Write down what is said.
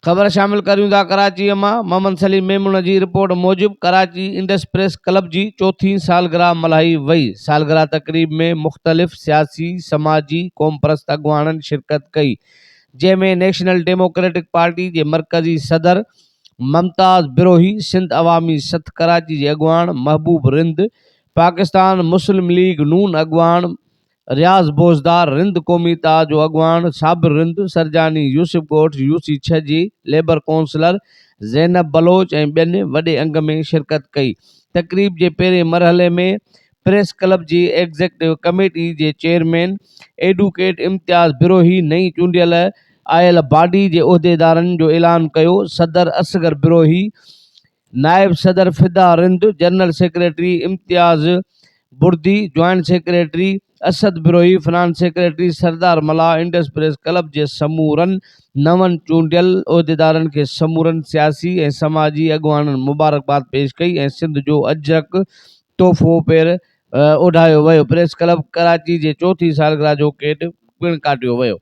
خبر شامل ڪريون ٿا ڪراچيء مان محمد سليم ميمڻ جي رپورٽ موجب ڪراچي انڊس پريس ڪلب جي چوٿين سالگرهه ملهائي وئي، سالگرهه تقريب ۾ مختلف سياسي، سماجي، قومپرست اڳواڻن شرڪت ڪئي، جنهن ۾ نيشنل ڊيموڪريٽڪ پارٽي جي مرڪزي صدر ممتاز بروهي، سنڌ عوامي سٿ ڪراچي جي اڳواڻ محبوب رند، پاڪستان مسلم ليگ نون اڳواڻ رياض بوزدار، رند قومي اتحاد جو اڳواڻ صابر رند، سرجاني يوسف ڳوٺ يو سي ڇهه جي ليبر ڪونسلر زينب بلوچ ۽ ٻين وڏي انگ ۾ شرڪت ڪئي. تقريب جي پهرين مرحلي ۾ پريس ڪلب جي ايگزيڪٽو ڪميٽي جي چيئرمين ايڊوڪيٽ امتياز بروهي نئين چونڊيل آيل باڊي جي عهديدارن جو اعلان ڪيو، صدر اصغر بروهي، نائب صدر Fida Rind, general secretary Imtiaz Burdi, joint secretary Asad Brohi, finance secretary Sardar Mallah, Indus press club جي سمورن نون چونڊيل عهديدارن کي سمورن سياسي ۽ سماجي اڳواڻن مبارڪباد پيش ڪئي ۽ سنڌ جو اجرڪ تحفو پير اوڍايو ويو، پريس ڪلب ڪراچي جي چوٿين سالگرهه جو ڪيٽ پڻ ڪاٽيو ويو.